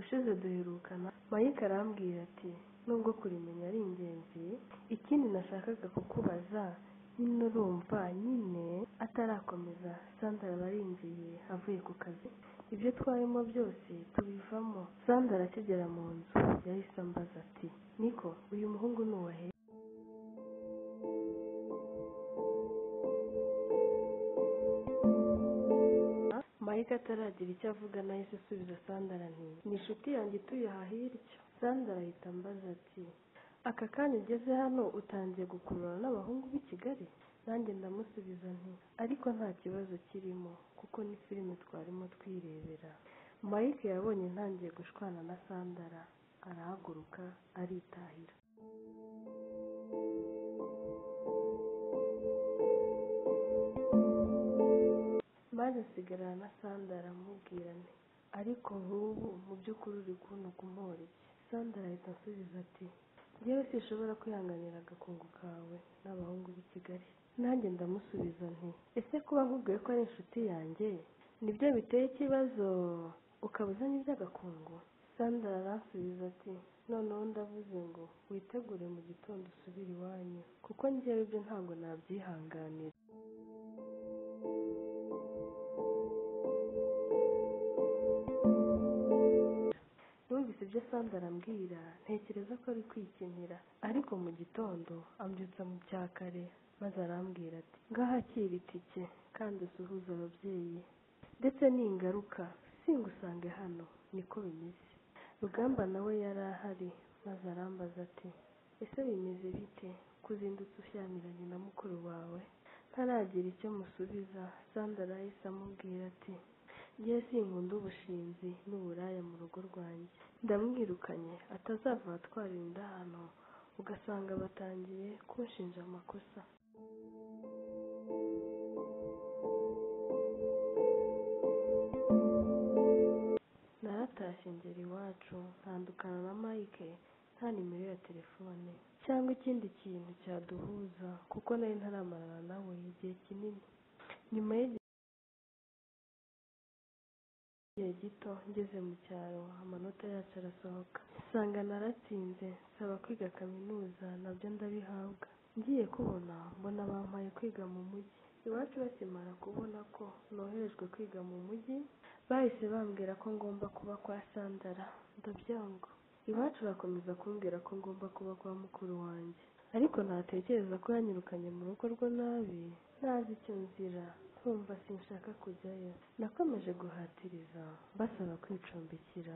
Ubushize duherukana, Mike arambwira ati nubwo kurimenya ari ingenzi, ikindi nashakaga kukubaza nyine urumva nyine atarakomeza. Sandra aba arinjiye avuye ku kazi, ibyo twarimo byose tubivamo. Sandra akigera mu nzu yahise ambaza ati niko uyu muhungu ni uwahe? Mike ataragira icyo avuga nahise asubiza Sandra nti ni inshuti yanjye ituye aha hirya. Sandra ahita ambaza ati aka kanya ugeze hano utangiye gukurura n'abahungu b'i Kigali? Nanjye ndamusubiza nti ariko nta kibazo kirimo kuko ni filime twarimo twirebera. Mike yabonye ntangiye gushwana na Sandra arahaguruka aritahira. Maze nsigarana na Sandra aramubwira nti ariko nk'ubu mu by'ukuri uri kuntuka umpora iki? Sandra ahita asubiza ati njyewe sinshobora kwihanganira agakungu kawe n'abahungu b'i Kigali. Nanjye ndamusubiza nti ese kuba nkubwiye ko ari inshuti yanjye nibyo biteye ikibazo ukaba uzanye iby'agakungu? Sandra aransubiza ati noneho ndavuze ngo witegure mu gitondo usubire iwanyu kuko njyewe ibyo ntabwo nabyihanganira. Numvise ibyo Sandra arambwira ntekereza ko ari kwikinira, ariko mu gitondo ambyutsa mu cya kare maze arambwira ati ngaho akira itike kandi usuhuze ababyeyi, ndetse ningaruka singusange hano niko bimeze. Rugamba nawe yari ahari maze arambaza ati ese bimeze bite kuzindutse ushyamiranye na mukuru wawe? Ntaragira icyo musubiza Sandra yahise amubwira ati njyewe sinkunda ubushinzi n'uburaya mu rugo rwanjye, ndamwirukanye atazava atwara inda hano ugasanga batangiye kunshinja amakosa. Naratashye ngera iwacu ntandukana na Mike nta nimero ya telefone cyangwa ikindi kintu cyaduhuza kuko nari ntaramarana nawe igihe kinini. Nyuma y'igihe gito ngeze mu cyaro amanota yacu arasohoka nsanga naratsinze nsaba kwiga kaminuza nabyo ndabihabwa. Ngiye kubona mbona bampaye kwiga mu mujyi. Iwacu bakimara kubona ko noherejwe kwiga mu mujyi bahise bambwira ko ngomba kuba kwa Sandra, ndabyanga. Iwacu bakomeza kumbwira ko ngomba kuba kwa mukuru wanjye, ariko natekereza ko yanyirukanye mu rugo rwe nabi ntazi icyo nzira nkumva sinshaka kujyayo. Nakomeje guhatiriza mbasaba kwicumbikira.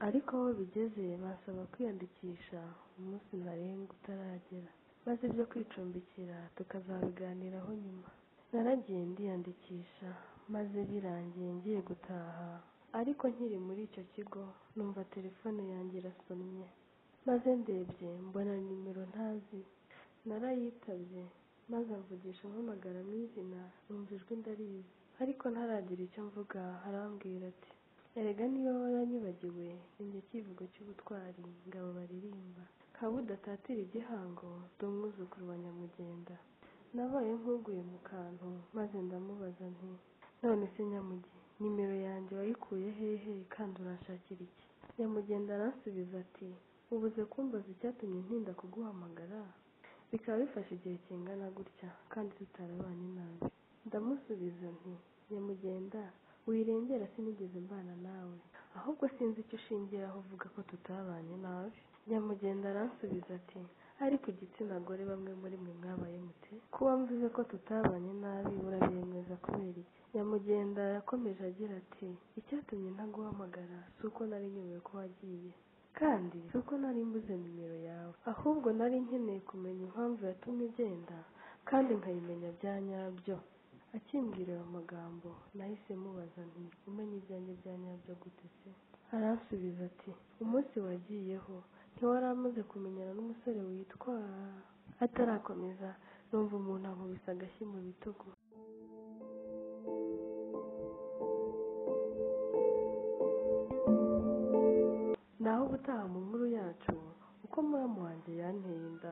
Ariko aho bigeze bansaba kwiyandikisha umunsi ntarengwa utaragera, maze ibyo kwicumbikira tukazabiganiraho nyuma. Naragiye ndiyandikisha maze birangiye ngiye gutaha, ariko nkiri muri icyo kigo numva telefone yanjye irasonnye, maze ndebye mbona nimero ntazi. Narayitabye maze amvugisha ampamagara mu izina, numva ijwi ndarizi, ariko ntaragira icyo mvuga arambwira ati erega niba waranyibagiwe ni njye kivugo cy'ubutwari ngabo baririmba, kaba udatatira igihango ndi umwuzukuru wa Nyamugenda. Nabaye nkuguye mu kantu maze ndamubaza nti none se Nyamugi nimero yanjye wayikuye hehe kandi uranshakira iki? Nyamugenda aransubiza ati ubuze kumbaza icyatumye ntinda kuguhamagara bikaba bifashe igihe kingana gutya kandi tutarabanye nabi. Ndamusubiza nti Nyamugenda wirengera sinigeze mbana nawe, ahubwo sinzi icyo ushingiraho uvuga ko tutabanye nabi. Nyamugenda aransubiza ati ariko igitsina gore bamwe muri mwe mwabaye mute? Kuba mvuze ko tutabanye nabi urabyemeza kubera iki? Nyamugenda yakomeje agira ati icyatumye ntaguhamagara si uko nari nyobewe ko wagiye, kandi si uko nari mbuze nimero yawe, ahubwo nari nkeneye kumenya impamvu yatumye ugenda kandi nkayimenya bya nyabyo. Akimbwira ayo magambo nahise mubaza nti umenye ibyanjye bya nyabyo gute se? Aransubiza ati umunsi wagiyeho ntiwari amaze kumenyana n'umusore witwa. Atarakomeza numva umuntu ankubise agashyi mu bitugu. Naho ubutaha mu nkuru yacu uko muramu wanjye yanteye inda.